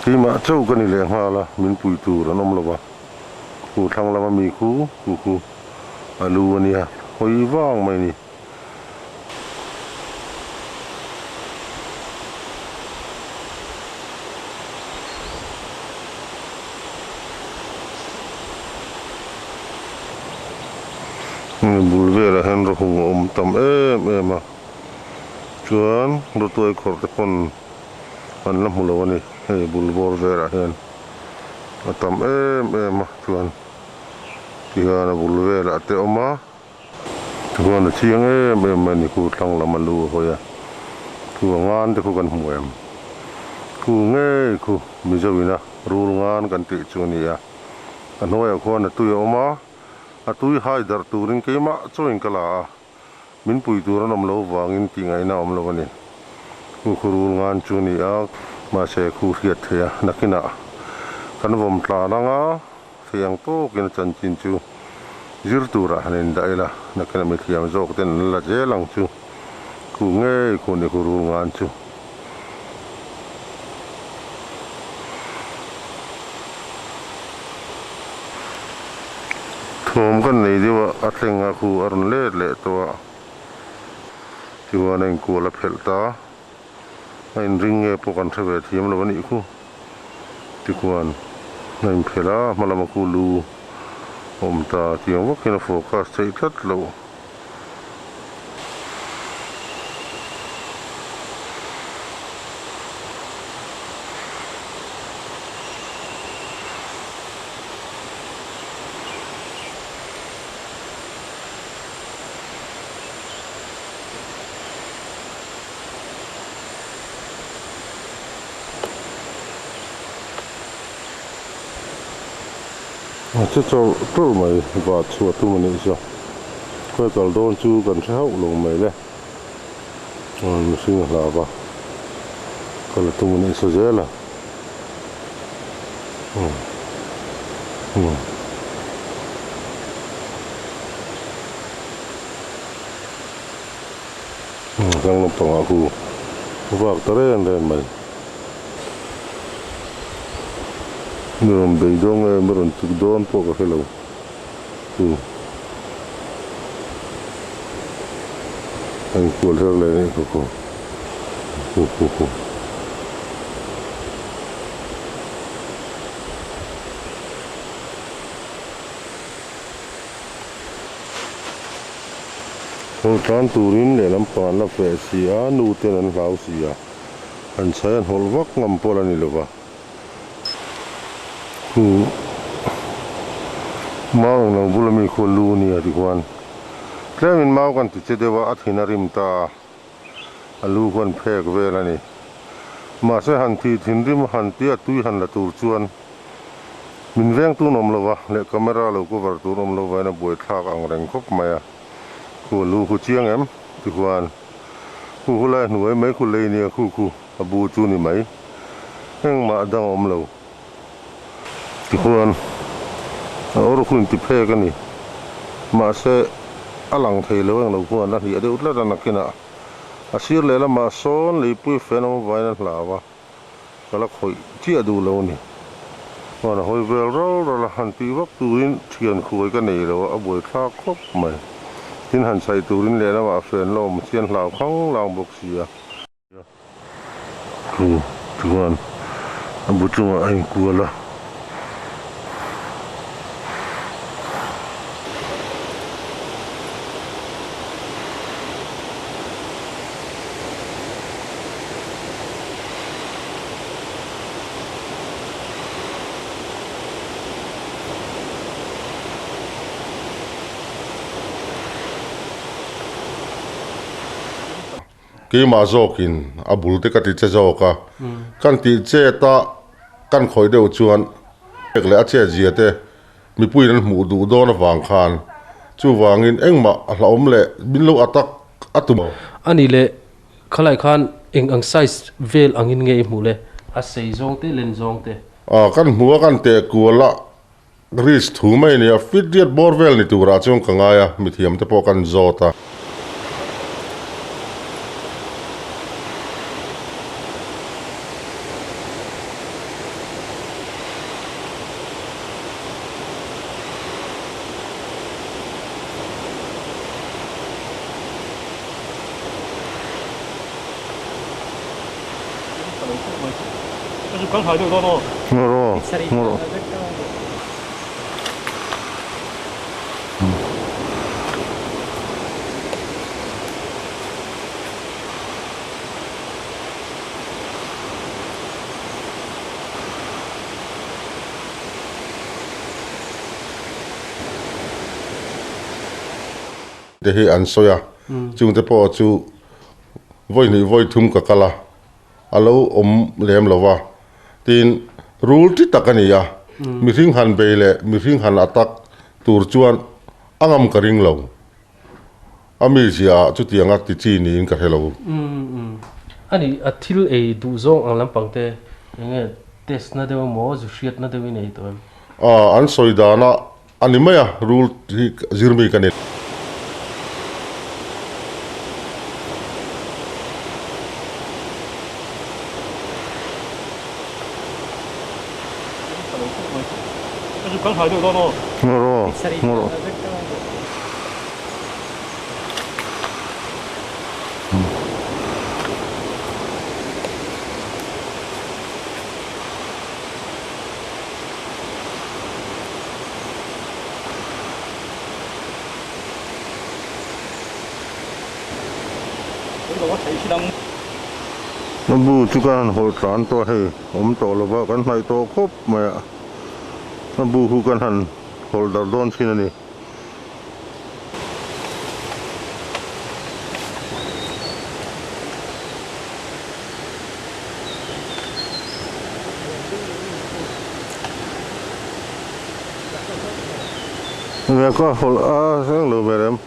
Keimah chauh ka ni leh nghal a, min pui tur an awm lo va. Khu thlang lama mi khu, khu khu a lu a nia, hawi vang mai a ni. Hemi bul velah hian rawhung a awm tam em em a, chuan rawtuai khawrh te pawn an la hmu lo a ni hei bul bawr velah hian a tam em em a chuan tihian a bul velah te a awm a. Chuan a chiang em em mai a ni khu thlang lam a lu a hawi a, khu a ngan te khu kan hmu em? Khu ngei khu Mizo ina rul ngan kan tih chu a ni a, a hnuaiah khuan a tui a awm a, a tui hai darh turin keimah chawin ka la a, min pui tur an awm lo vangin tih ngaihna a awm lo a ni. Khu khu rul ngan chu a ni a, mahse khu hriat theih a, nakinah kan vawm tlan ang a. Fiang tawkin a chanchin chu zir turah han indah ila, nakinah mithiam zawk ten an la zel ang chu. Khu ngei khu ni khu rul ngan chu. Thawm kan nei deuh a, a thleng a khu a rawn let leh tawh a, tichuan a inkual a phelh ta. A inring nge pawh kan hre ve thiam lo a nih khu. Tikhuan a inphelh a, hma lama khu lu awm ta tiang vak hian a focus theih tlat loh. A che chawrh chawrh mai vah chhuah tum a nih chu khawi kal dawn chu kan hre hauh lo mai le mihring a hlau va kal a tum a nih sa zel a. Tlang lampangah khu vak ta ren ren mai. Mi rawn bei dawn nge mi rawn chuk dawn pawh ka hre lo khu a inkual her leh anih kha khu khu khu khu. Ho tlan turin lehlam pang an la feh si a, nu ten an hlau si a, an chhai an hawlh vak ngam pawh la ni lo va. Khu mau eng lo bula mi khu lu nia ti khuan tlemin mau kan ti che deuh a, a thin a rim ta a, a lu khuan phek vel a ni. Mahse han thih thinrim han tia tui han la tur chuan. Min veng tun awm lova leh camera lo cover tur awm lo vain a buai thlak ang reng khawp mai a, khu lu khu chiang em? Ti khuan khu khu lai hnuai mai khu lei nia khu khu a bu chu ni mai engmah dang a awm lo. Ti khuan a awr khu inti phek a ni mahse a lang thei lo eng lo khuan a hliah deuh tlat a nakinah a sir lehlamah sawn leipui fen awm vain a hlau a. Ka la khawih chiah duh lo a ni. Chuan a hawi vel ral ral a, han tih vak turin thian khuai ka nei lo a, a buaithlak khawp mai. Tin han chhaih turin lehlamah a fen lawm chian hlau khang lang bawk si a. Chu chuan a bu chungah a inkual a. Keimah zawkin a bul te ka ti che zawk a, kan tih chet a kan khawih deuh chuan pek leh a chet zia te mipuiin an hmuh duh dawn avang khan chuvangin engmah a hlauhawm leh min lo attack a tum. A nih leh Khalai khan eng ang size vel angin nge i hmuh le? A sei zawng te, len zawng te. A, kan hmu a, kan teh kual a, risk thu mai a ni a, fit riat bawr vel ni turah chuan ka ngai a, mithiam te pawh kan zawt a. Ngaw ngaw. Te hi an sawi a, chungte pawh chu vawi hnih vawi thum ka kal a, a lo awm lem lo va, tin rul ti tak a ni a, mihring han bei leh mihring han attack tur chuan a ngam ka ring lo. A mi ziah chutianga ti chi niin ka hre lo. Umm ani a thil ei duh zawng ang lampang te eng nge test na deuh emaw zu hriat na deuh in ei tawh em? Aw an sawi dana a ni mai a, rul hi zir mi ka ni. Ngaw ngaw. A bu chu ka han hawlh tlan tawh a hei awm tawh lova kan hnaih tawh khawp mai a a bu khu kan han hawlh darh dawn thin a ni. Nge ka hawlh a reng lo ber em?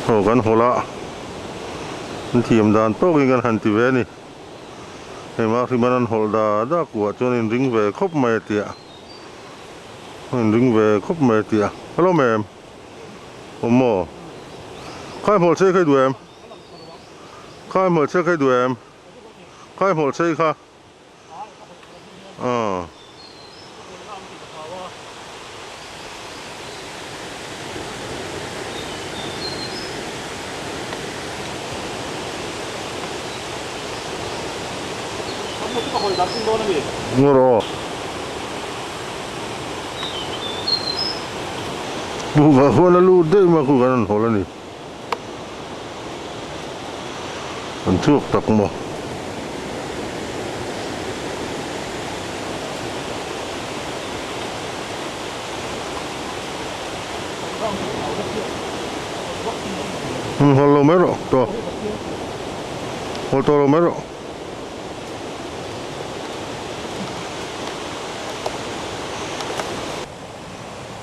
Aw kan hawlh a, an thiam dan tawkin kan han ti ve a ni. Hei mah hrim an an hawlh da da kuah chuan in ring ve khawp mai a tia in ring ve khawp mai a tia hello ma'am awm maw khai hmawlh chei kha i duh em khai hmawlh chei kha i duh em khai hmawlh chei kha aw. Ngur aw. Kuhva huan a lut daih mai a khu kan rawn hawl a ni. An chhuak tak maw. Hawl lo mai rawh tawh. Hawl tawh lo mai rawh.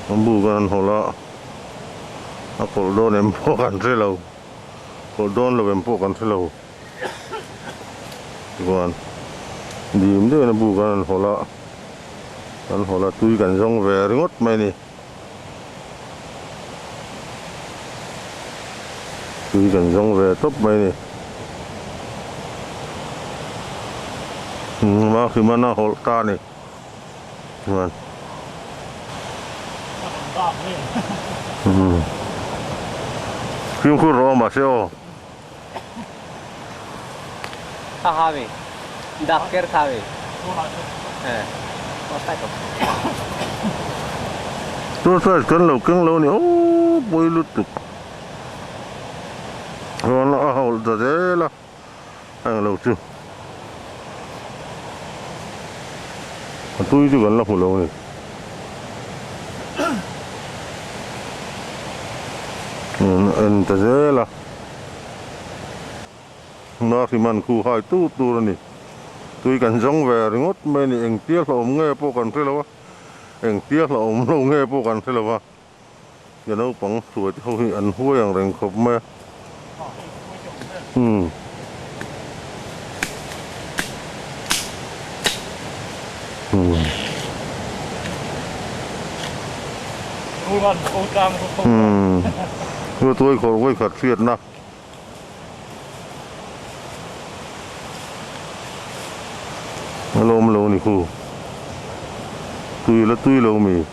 Bamboo kan han hawl a. A kawlh dawn em pawh kan hre lo, kawlh dawn lo em pawh kan hre lo. Chuan dim deuhin a bu kan rawn hawlh a, kan hawlh a tui kan zawng ve ringawt mai a ni. Tui kan zawng ve tawp mai a ni. Mahriman a hawlh ta a ni. Chuan fimkhur rawh mahse aw. Kha kha mi dak ker kha mi eh Torchlight kan lo keng lo a ni aw pawi lutuk chuan a hawlh ta zel a. A englo chu a tui chu kan la hmu lo a ni. En ta zel a hna hrim an khu hai tur tur a ni tui kan zawng ve ringawt mai a ni engtia hlauhawm nge pawh kan hre lo a engtia hlauhawm lo nge pawh kan hre lo a. Ka naupang hruai te ho hi an huai ang reng khawp mai a. Umm. Umm. Umm. Tuai khawr vawi khat hriatna. A lawm lo ni khu. Tui la tui lo mi.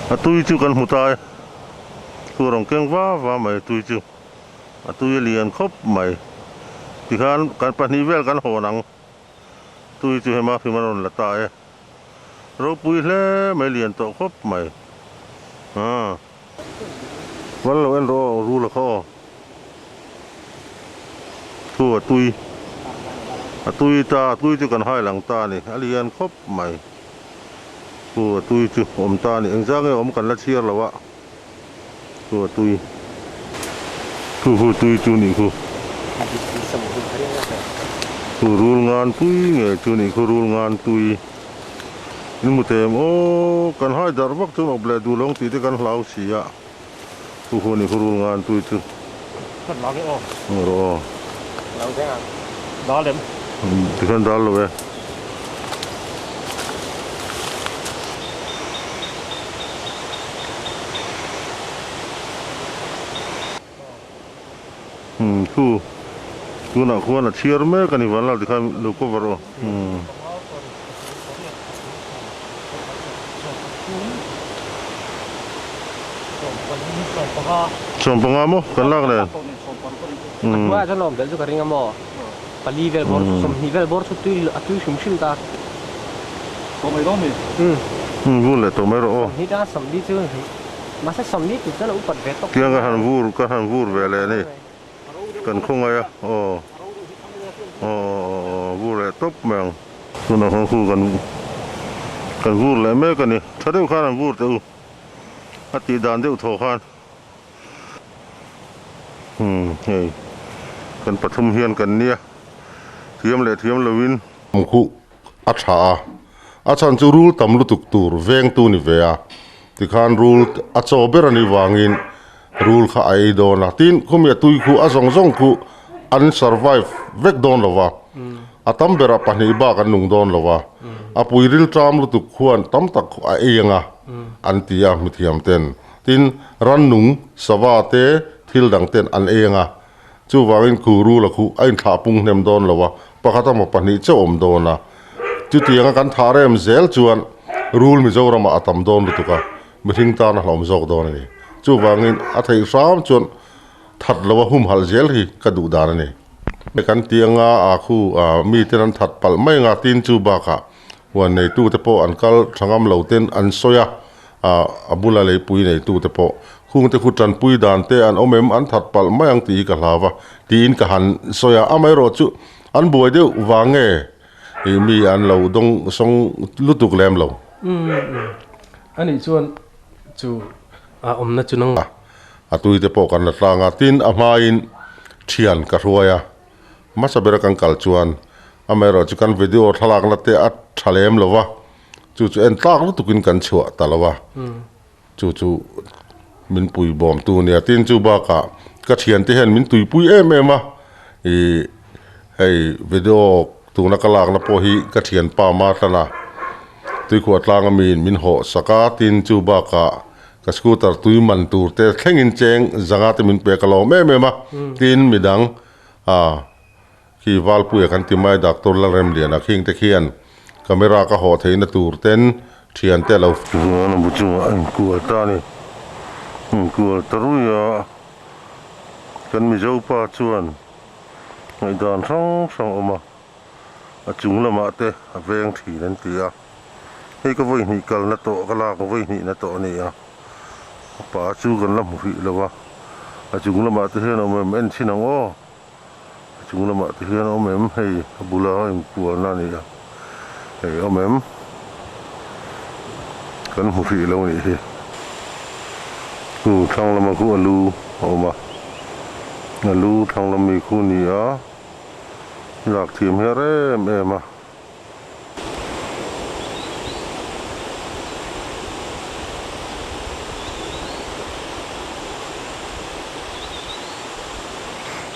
A tui chu kan hmu ta e. Khu rawn keng va va mai tui chu. A tui a lian khawp mai. Tikhan kan pahnih vel kan hawn ang. Tui chu hema hrim a rawn la ta e. Ropui hle mai lian tawh khawp mai. Haa. Van lo en rawh aw rul a kha aw. Thu a tui. A tui ta, a tui chu kan hai lang ta a ni. A lian khawp mai. Thu a tui chu awm ta a ni. Engzah nge awm kan la chhiar lo a. Thu a tui. Thu khu tui chu nih khu. Thu rul ngan tui nge chu nih khu rul ngan tui. In hmu thei em aw, kan hai darh vak chuan awp leh duh lo ang tih te kan hlau si a, chu hun i hurul ngan tui chu. Khat lak e aw. Rawh aw. Lo veng ang. Dal em? Tikhan dal lo e. Umm chu tunah khuan a chhiar mek a ni vanlal tikhan lo cover aw. Umm. Sawmpanga maw kan lak nen. A hnuaiah chuan awm belh chu ka ring a maw? Pali vel bawr 20 vel bawr chu tui a tui hrim hrim ta. Umm vur leh tawh mai rawh aw. 20 atanga 40 chu Mahse 40 tur chuan a upat ve tawk. Tiang ka han vur ka han vur ve leh a ni. Kan khawngaih a aw aw aw vur leh tawp mai ang. Tunah khan khu kan kan vur leh mek a ni. Tha deuh khan an vur teh u. A tih dan deuh thaw khan. Umm hei kan pathum hian kan nia thiam leh thiam loin. Khuh a tha a, a chhan chu rul tam lutuk tur vengtu ni ve a, tikhan rul a chaw ber a nih vangin rul kha a ei dawn a, tin khumi a tui khu a zawng zawng khu an survive vek dawn lo va, a tam berah pahnih bak an nung dawn lo va, a pui ril ṭam lutuk khuan tam tak a ei ang a an ti a mithiam ten, tin rannung sava te thil dang ten an ei ang a. Chuvangin khu rul a khuh a inthlah pung hnem dawn lo a, pakhat emaw pahnih chauh awm dawn a. Chutianga kan thah rem zel chuan rul Mizoramah a tam dawn lutuk a, mihring tan a hlawm zawk dawn a ni. Chuvangin a theih hram chuan that lo a humhalh zel hi ka duh dan a ni. Kan ti anga a khu miten an that palh mai anga tin chu bakah huan neitute pawh an kal tha ngam lo ten an sawi a, a bula leipui neitute pawh khungte khu tanpui dan te an awm em an that palh mai ang tih hi ka hlau va tiin ka han sawi a, amaherawh chu an buai deuh vang nge ih mi an lo dawng sawng lutuk lem lo. Umm anih chuan chu a awmna chu nang. A tuite pawh kan la tlang a, tin a hmain thian ka hruai a. Hmasa bera kan kal chuan amaherawh chu kan video thlalakna te a tha lem lo va, chu chu en tlak lutukin kan chhuah ta lo a, chu chu min pui bawmtu a nia. Tin chu bakah ka thiante hian min tuipui em em a, ih hei video tuna ka lakna pawh hi ka thianpa Martana tuikhuah tlanga miin min hawh sak a, tin chu bakah ka scooter tui man tur te thlengin cheng zanga te min pek a lawm em em a, tin midang A, khi Valpuia kan ti mai Doctor Lalremliana khing te khian camera ka hawh theihna tur ten thian te lo. Chuan a bu chungah a inkual ta a ni. Inkual ta rui a, kan Mizo pa chuan ngaihdan hrang hrang awm a, a chung lamah te a veng thin an ti a. Hei ka vawi hnih kalna tawh ka lak vawi hnihna tawh a ni a. A pa chu kan la hmu hrih lo a, a chung lamah te hian a awm em en chhin ang aw, a chung lamah te hian a awm em hei a bula inkualna a ni a, hei a awm em kan hmu hrih lo a nih hi, chu thlang lama khu a lu a awm a, a lu thlang lam mi khu a ni a, lak thiam hi a rem em a.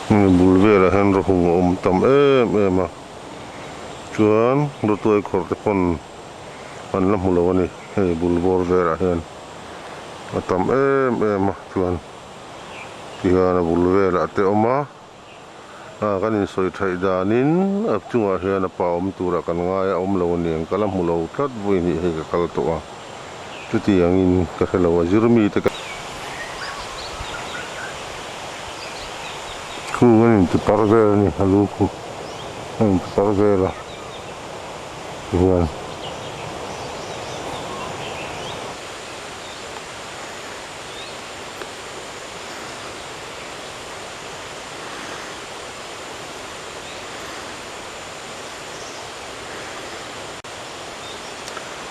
Hemi bul velah hian rawhung a awm tam em em a chuan rawtuai khawrh te pawn an la hmu lo a ni hei bul bawr velah hian a tam em em a chuan tihian a bul velah te a awm a. A kan insawi theih danin a chungah hian a pa awm turah kan ngai a awm lo aniang ka la hmu lo tlat vawi hnih hei ka kal tawh a. Chuti angin ka hre lo a, zirmi te ka. Khu an inti par vel a ni, a lu khu a inti par vel a tihian.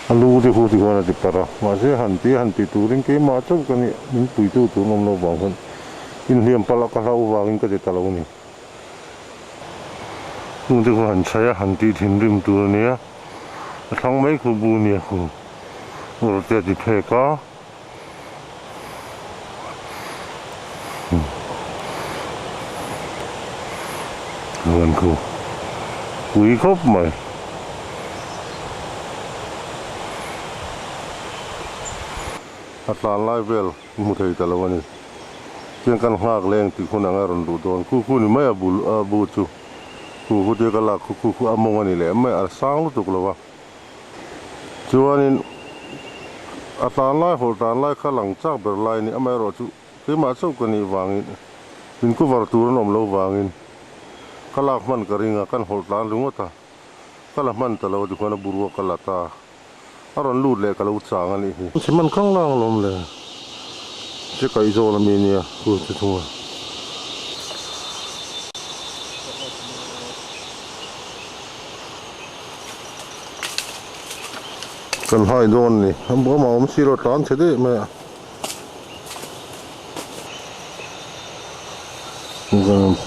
A lu te khu tikhuan a ti parh a, mahse han ti han ti turin keimah chauh ka nih min puitu tur an awm lo vang khan inhliam palh a ka hlau vangin ka ti ta lo a ni. Chung te khu han chhaih a, han tih thinrim tur a nia, a thlang mai khu bu nia khu awr te a ti phek a. Chuan khu pui khawp mai. A tlan lai vel hmu thei ta lo a ni. Chian kan nghak leng tih hun anga rawn luh dawn khu khu ni mai a bul a bu chu khu khu tia ka lak khu khu khu a mawng a ni leh mai a sang lutuk lo a. Chuanin a tan lai hawlh tan lai kha lang chak ber lai a ni. Amaherawhchu keimah chauh ka nih vangin min cover tur an awm lo vangin ka lak hman ka ring a, kan hawlh tlan ringawt a, ka la hman ta lo tikhuan a buruak ka la ta a rawn lut leh ka lo chang a nih hi. Chhe hman khang lang alawm le, che kaih zawl a mi nia khu chu thung a. Kan hai dawn a ni. A bawmah awm si lo tlan chhe daih mai a.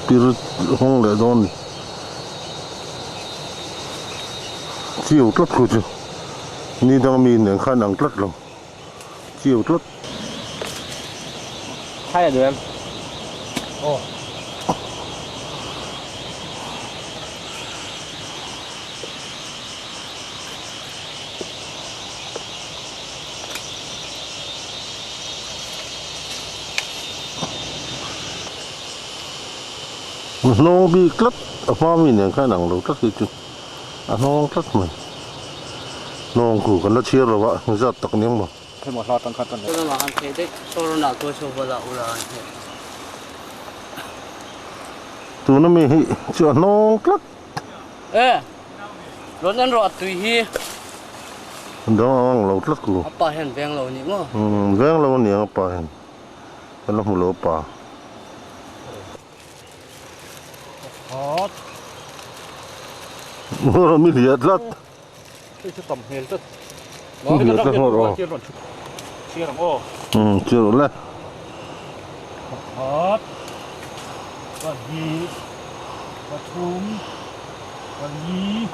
Pir hawng leh dawn a ni. Chiu tlat khu chu ni dang mi nen khan ang tlat lo. Chiu tlat. Hai a duh em? Aw. Hnawng bik tlat a hma mi nen khan ang lo tlat hi chu a hnawng tlat mai. Hnawng khu kan la chhiar lo a, zat tak nia maw. Tuna mi hi chu a hnawng tlat. Dang ang ang lo tlat ku. Veng lo aniang a pa hian. Kan la hmu lo a pa. Mi hliah tlat. Hei chu tam hmel tlat. Mi hliah tlat ngawt aw. Chhiar ang aw. Umm chhiar rawh le. Pakhat, pahnih, pathum, pali,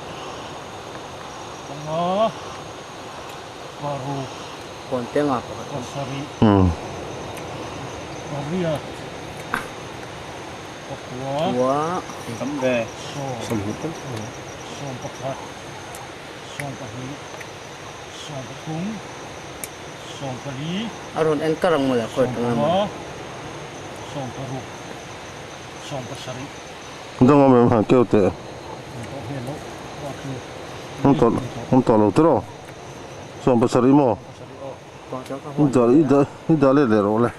panga, paruk, pasarih, pariat, pakua, sawm, sawm pakhat. A rawn en kar ang mawle khawi tang emaw. Dang awm em han keu teh. Awm tawh awm tawh lo tiraw 70 maw i dah i dah i dah let leh rawh le.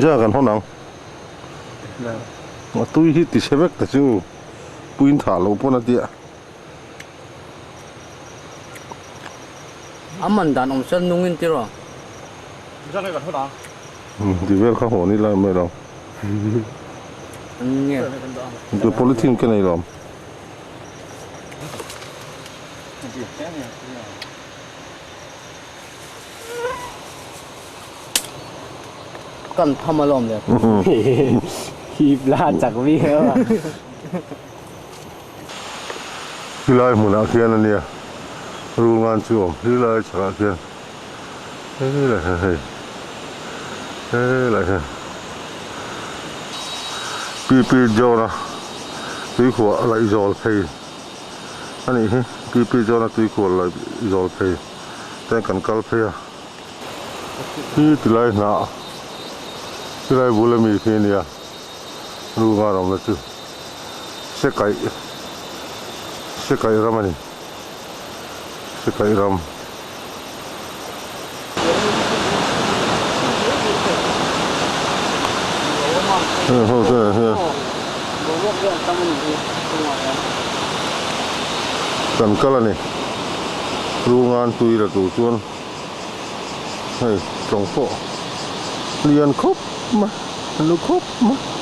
Ja kan hawn ang. A tui hi ti chhe vek ta chu puin thah loh pawn a tia. A man dan awm chuan nungin ti rawh. Ti vel kha hawn ila mai lo. Nge polythene ka nei lo. Kan tham alawm le. Hip la chak viau a. Khilai hmunah khian a nia rul ngan chu awm khilai chhakah khian helai hian hei helai hian pi pi John-a tuikhuah a laih zawl phei a nih hi pi pi John-a tuikhuah laih zawl phei ten kan kal phei a. Hi tilai hnah tilai bul ami khi ania rul ngar awmna chu se kaih. Sekaih ram a ni. Sekaih ram. Heng ho te hian kan kal a ni. Rungan tui la tur chuan hei tlawng pawh lian khawp mai, lu khawp mai.